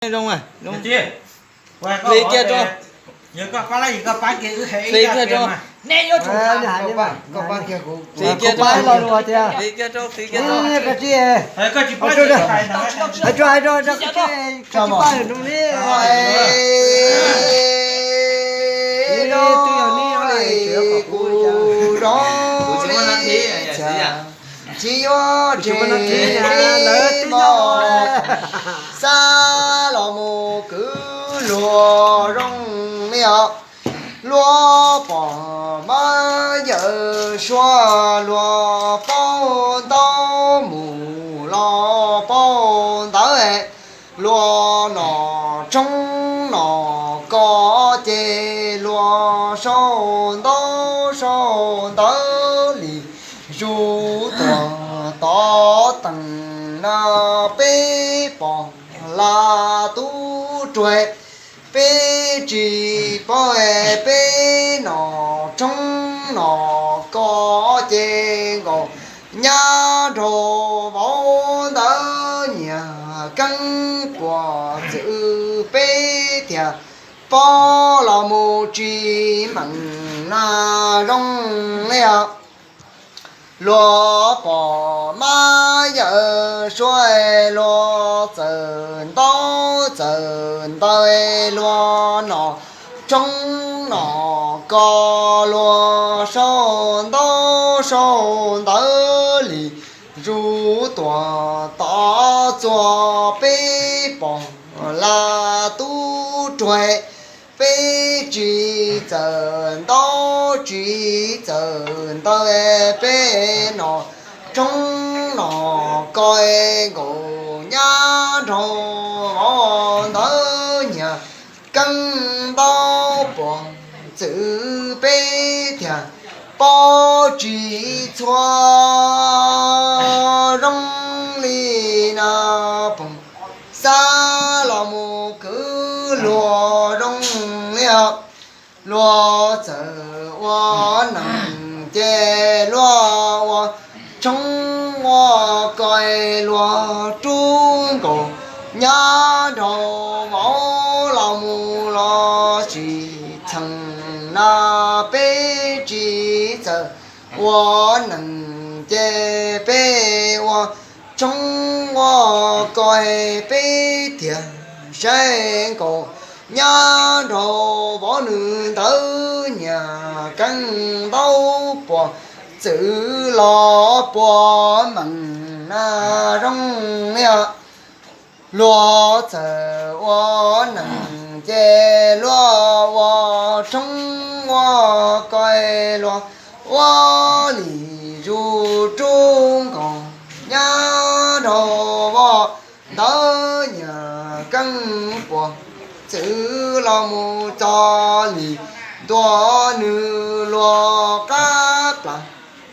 Zoo, zoo. Hliv kiag rau. Hliv kiag rau. Hliv kiag rau. Hliv kiag rau, hliv kiag rau. Hais rau, hais rau, hais rau. Kuv tsis muaj nab thib, tsis yuav tsev li mog, xav los mus kwv luag zoo li os. Luag pom mab yawm suab luag paub ntaub mus los paub ntawv, luag nom tshoob nom kos ces luag sau ntaub sau ntawv li zus tuam tod teem na. Peb pom hla tub ruam, peb tsis paub, peb nom tshoob nom kos ces nkaus nyab nraug vauv ntawd nyias keeb puas txwv peb thiaj paub los mus tsis meem na zoo li os. Luag pom mab yawm suab luag txawm ntaub txawm ntawv, luag nom tshoob nom kos luag sau ntaub sau ntawv li zus tuam tod txuas. Peb pom hla tub ruam, peb tsis txawm ntaub tsis txawm ntawv, peb nom tshoob nom kos nkaus nyab nraug vauv ntawd nyias keeb ntaub puas txwv peb thiaj paub tsis txhua zoo li na. Pom xav los mus kwv luag zoo li os. Luag txawm ua neej ces luag ua tshoob ua kos, luag rub nkaus nyab nraug vauv los mus los tsis txheem na. Peb tsis txawm ua neej ces peb ua tshoob ua kos, peb thiaj saib nkaus nyab nraug vauv nws ntawd nyias keeb ntaub puas txwv los puas meem na zoo li os. Luag txawm ua neej ces luag ua tshoob ua kos, luag ua li zus rub nkaus nyab nraug vauv ntawd nyias keeb puas txwv los mus txog li ntua nws luag qab plas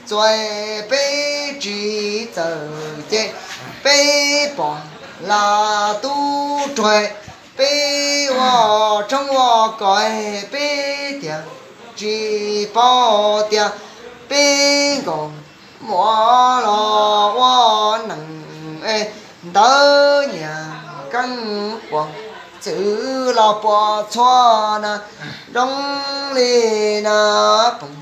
txuas. Peb tsis txawm ces peb pom hla tub ruam, peb ua tshoob ua kos, peb thiaj tsis paub tias peb nkaus muaj los ua neej es ntawd nyias keeb puas txwv los puas txhua na zoo li na. Pom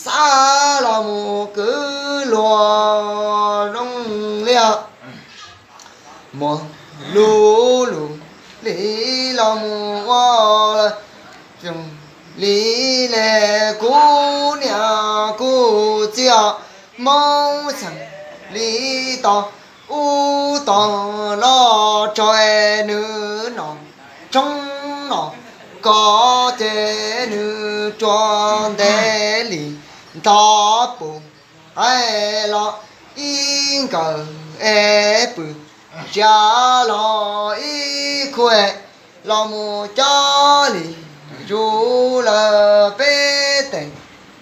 xav los mus kwv luag zoo li os. Muaj lub lub li los mus ua lawm, zoo li ne kuv niam kuv txiv os, Hmoob xeem li tod ub tod los tso nws nom tshoob nom kos ces nws tsuas ntev li nthov pus qaib los ib nkawm es pw tsia los ib khub los mus cov li zus lawm peb tes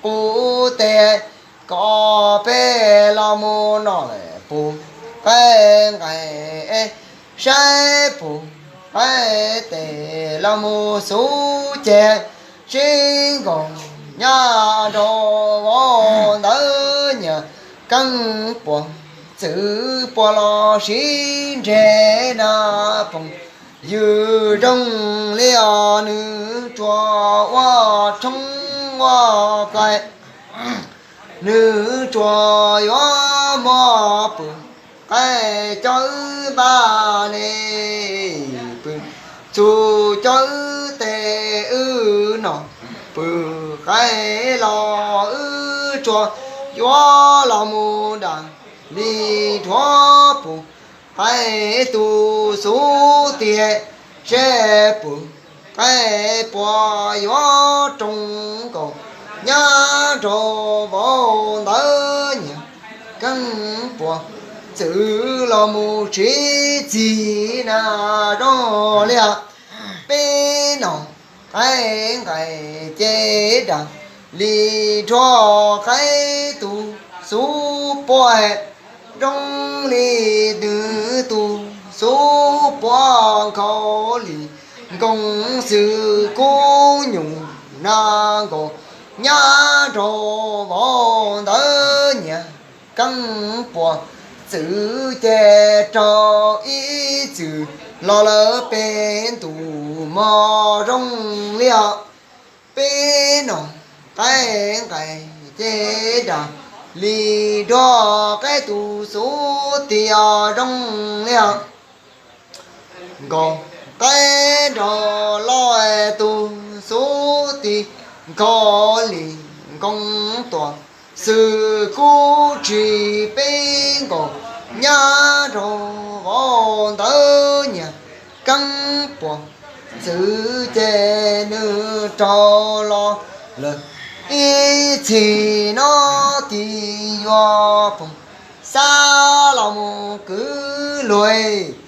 qub tes kos peb los mus no lawm pus qaib nqaim es saib pus qaib tes los mus xub ces sib nkaus nyab nraug vauv ntawd nyias keeb puas txwv puas los sib nres na. Pom ywg zoo li os, nws tsuas ua tshoob ua kais, nws tsuas yuav muab pw qaib coj wb npaj ne, pw txug coj wb tes wb no, pw qaib los wb tsuas yuav los mus dam li dhuav pum qaib tus xub tiag, seb pum qaib puas yuav roos nkaus nyab nraug vauv ntawd nyias keeb puas txwv los mus tsis txig na zoo li. Peb nom qaib nqaim ces dam li dhuav qaib tus xub puab, zoo li nws tus xub puab nkhaus li nkoos xwm kub nyuj na nkaus nyab nraug vauv ntawd nyias keeb puas txwv ces raug ib txwm los lawm peb ntus mog zoo li os. Peb nom qaib nqaim ces dam li dhuav qaib tus xub tiag zoo li os. Nkaus qaib nraug loj tus xub tiag nkhaus li nkoos tuam xwm kub tsis peb nkaus nyab nraug vauv ntawd nyias keeb puas txwv ces nws raug los lawm ib txhis no, tis yuav pum xab los mus kwv luag